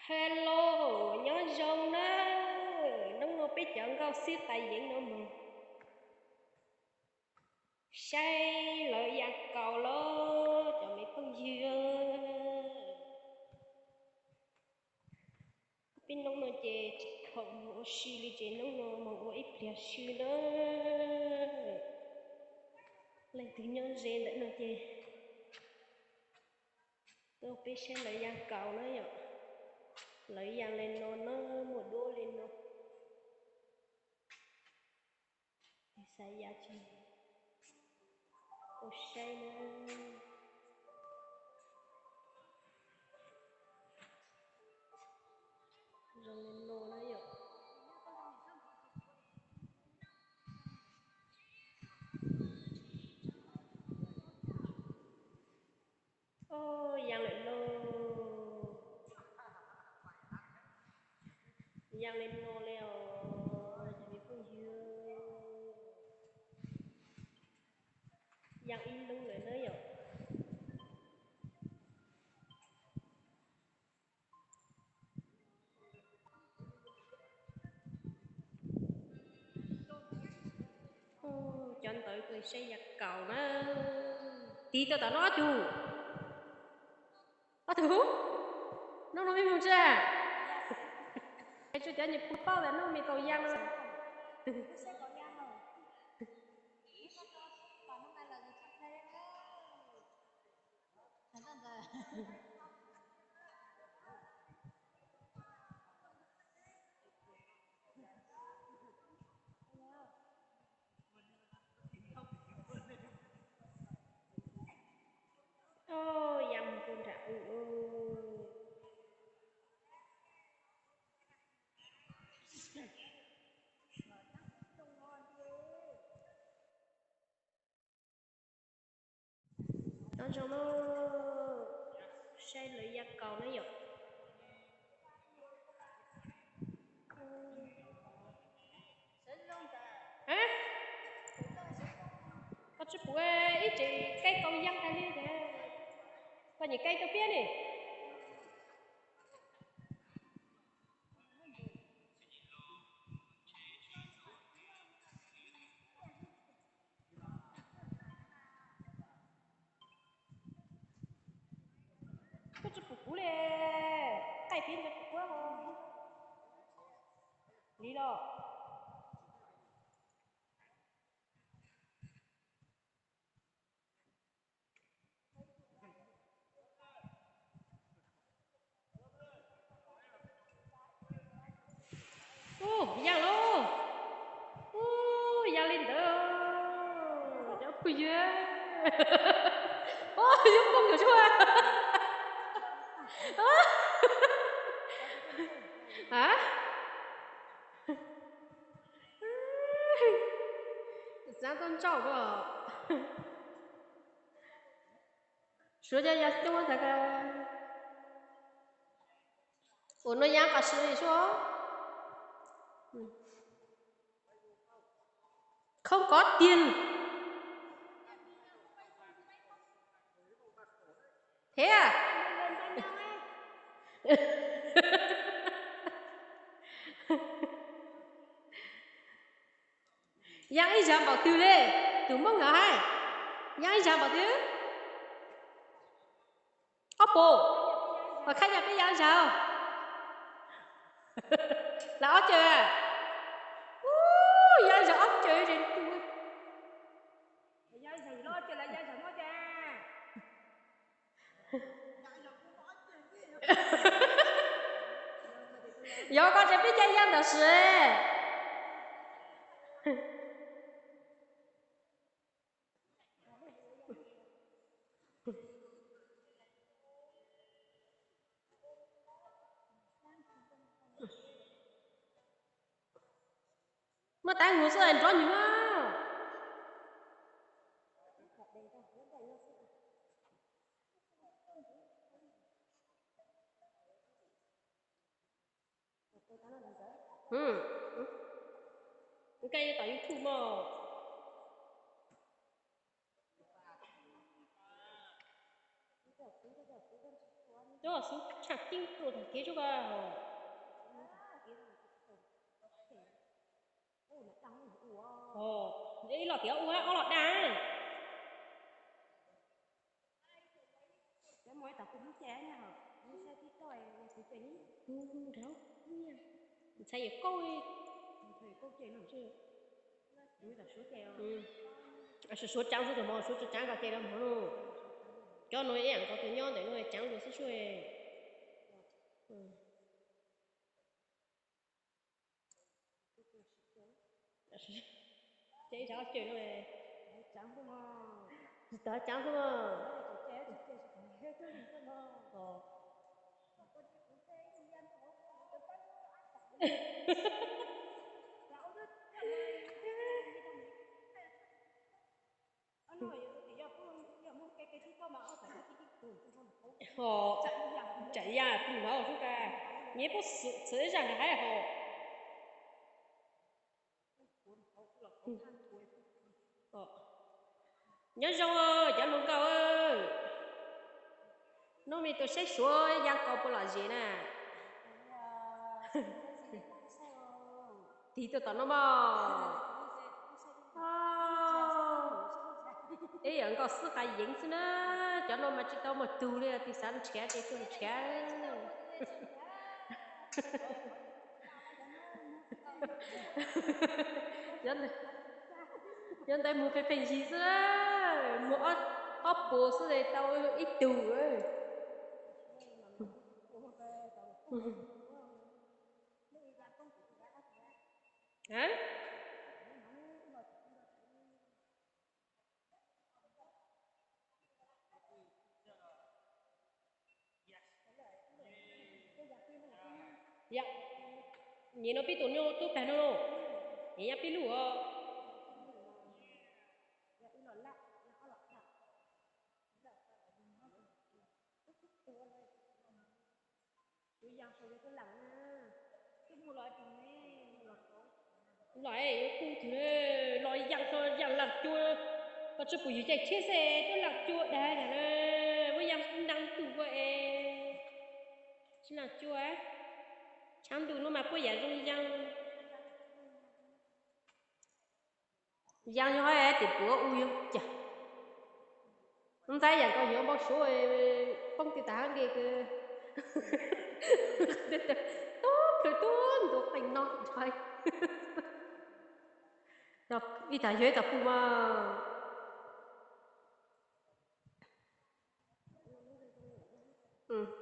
Hello, nyob zoo na. Hnub no peb cov nkauj xib qais yeev no mus saib lawv ya kaus los cov me phooj ywg. Peb hnub no ces tsis khoom mus ua si li ces hnub no mus ua ib pliag si na. Leej twg nyob ze ntawm no ces tuaj peb saib lawv ya kaus na yom. Lawv ya li no na, muaj duab li no. Xav ya tsis ua saib na. Zoo li no na yom. Oj, ya lawm lauj. Ya li no li os cov me phooj ywg. Ya ib lub lawm na yom. Cov ntawd kws saib ya kaus na. Tiv tau tom no ob tug. Ob tug. Hnub no peb mus tsi? Es tsuas cov niag pug paub tas hnub me kaus ya no. Oj, ya mus rau nram u. Nyob zoo na, saib lawv ya kaus na yom. Koj tsis pum ib tsev kaib kaus ya tas li tiag, koj nyiam kaib koj piab li. Koj tsis pum kuv li, qaij peb ntawd kuv quab li los. Ub, ya lauj. Ub, ya li ntawd. Cov phooj ywg, ub, yuav poob yuav tshuaj. A, xav tau ntsauj ko. Suav cov ya xyoob tag, ua no ya qas siv li suab. Không có tiền. Thế à? Yaj ib zag npaum twg li? Tus Hmoob ntawd hais, yaj ib zag npaum twg? Ob puas? Mas khab yaj peb yaj ib zag. Las ob caug. Ub, yaj ib zag ob caug. Yog koj tseem pib caij yaj ntawd siv. Muaj tab mus xwb nrov nyuag na. Nkaij tom YouTube mog. Cov xub tshaj ceeb tuaj tag kev tsuj ko. Ib los tiav ua ob los daj. Ntxhais yawm kauj, suav caav xwb tus hmov, suav tsis caav ko ces los hmov no. Cov no ib yam nkaus tus nyob ntawm no caav dua xwb xwb. Ces ib tsam cawm no, tsis tau caav xwb mas. Ho, tsam yaj pw hauv xwb tas, nyias pub txhawv zaj nrog haib hos. Nyob zoo cov hluas nkauj, hnub me tuaj saib suav yaa nkaus puas lom zem na. Tig tuaj tom no mas. Ib yam nkaus xwb qas yeev xwb na. Cov no mas tsis tau muaj tug li, tig xav nrhiav ces tuaj nrhiav. Nyob ntawd mus pheej pheej yig xwb, mus ob puas xwb tau ib tug. Nim no pib tus nyuj tub pag no, nim nyab pib lug os. Los yuav kuj tus los yaa, yaa laaj cua, koj tsis pum yug caij tsheb xwb twb laaj cua dag na. Muab yaa ntaab tus ua es tsis laaj cua. Tshav ntuj no mas puab yaam zoo yaa. Yaa yog hais tias puav u yog cas, ntxaib yaam nkaus yuav npau suav poob twg tas hab nqe kws tub plhws tub ntua qeej no ntshai. Ib tag yog ib tag pug mas.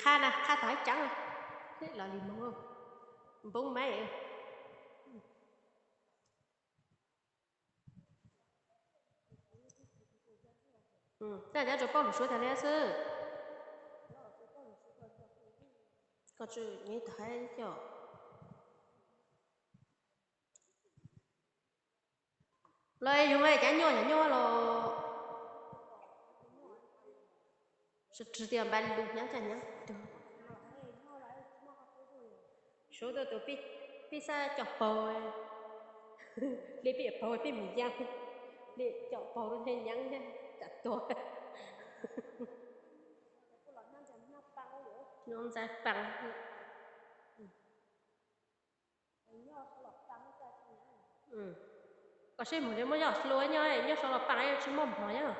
Qha na, qha tag hab caav, los li moog, npoob maib. Taj cav rua Paub Lug Suav tag li xwb. Koj tsi tag hab coj los yug cav nyuaj yam nyuaj los. Sawv tsi tias npa lug hnyav caj hnyav tug. Suav tuaj tus pib xab coj paug, li pib paug pib mus yaa, li coj paug rua ntshe nyaav ntshe tsam tuag. Ntxaib paas. Koj saib moog li muaj yog hluas nyob, nyob sau los paas tsi muaj nplog nyob.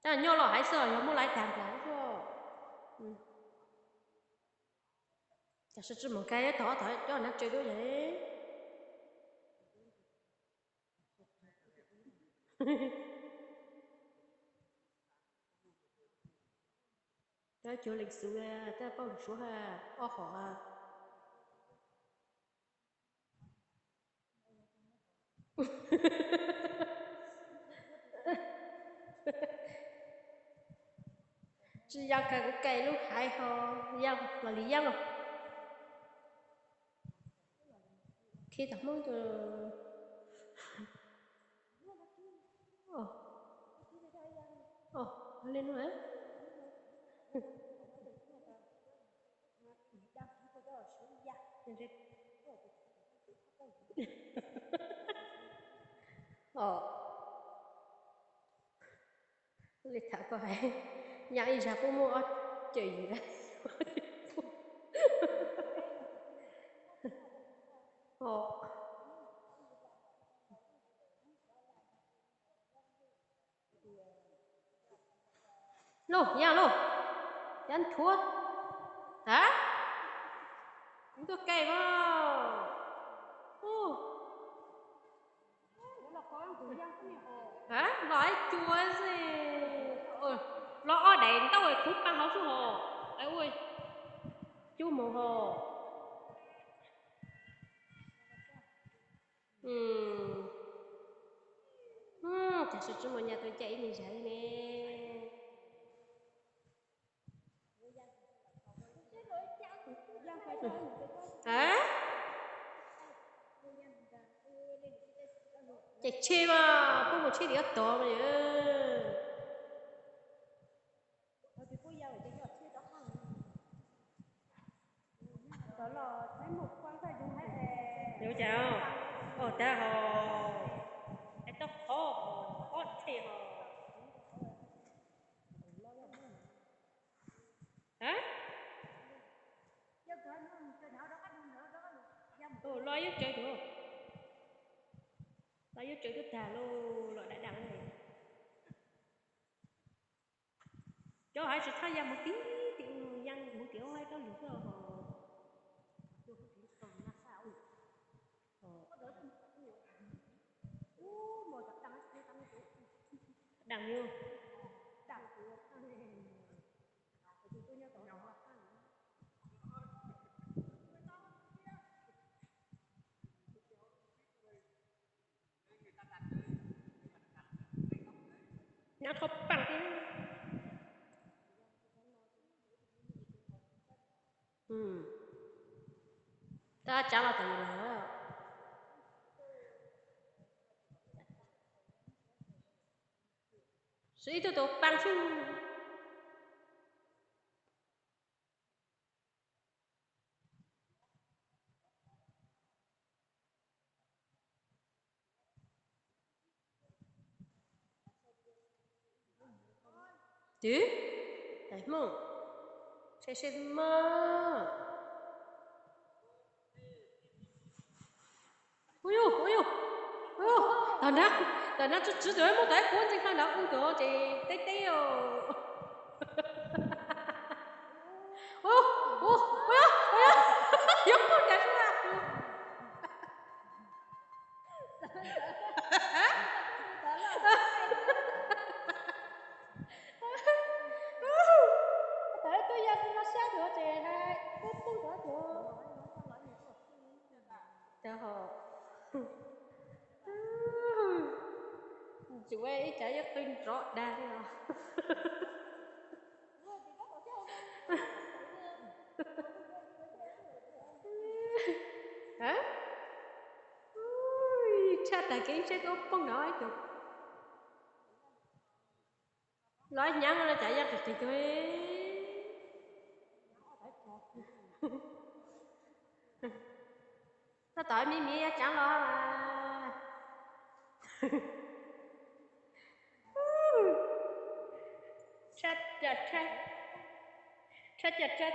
Tab nyob los haiv xwb os, yog muaj laiv tag nplog xwb. Tam sim tsi moog kag tog tog coj nab tsev dua yog. Cov cuag leej xwb, tab Paub Lug Suav ob hom. Tsi yaa kag kuv kais lub haiv ho, yaa los li yaa los. Khi tau Hmoob tus li no. Li tham koj hais, yam ib zag puab muaj ob cawm yim. Lauj, yaj lauj, yaj nthuav. Ha? Tuaj ke mas. Los ib cua xwb. Los ob daim ntaub kuv pab hauv xwb hos. Ua cub mus hos. Cas sawv tsis muaj nyaj tuaj caij ib me zag li ne. Ces tsheb mas puab mus tsheb tim ob tog mas. Yuav cas? Os, tag hos. Es tau qhov ob tsheb hos. Los yuav tsawv tuaj, los yuav tsawv tuaj tag lauj, los dam dam. Cov hais tsis txhob ya mus tib tim, ya mus tim ub hais rau lwm xwb hos. Dam yus. Nyob qhov paaj thiab. Tab tsav los tau lawm. Siv ib tug tus paaj xwb. Twb, tais Hmoob, saib seb mog. Ua yuj, ua yuj, ua yuj, tom nrab, tom nrab tsw tsw tus muab tom ib puab ntxeeg qha nrad ua tus ces teb teb os. Yuav poob nrad xwb. Thaum tuaj yog xwb no sab tuaj ces hais tuaj poob nrad tuaj. Cov ho tsuas ib cov yuav qw nrov dag li os. Tshaj tag kev sab tuaj poob nrad ib tug. Los hnyav no cas yaj qis qis tuaj. Tab tom me me ya tsav los. Tshaj, tshaj, tshaj, tshaj.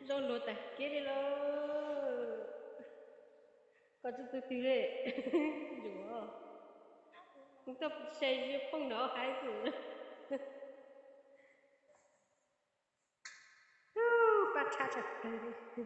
Zoo luag tag kev li lauj. Koj tsis tu twg li. Yuav, kuv tuaj se poob nrad hais xwb. Paj tshaj tshaj plaws li.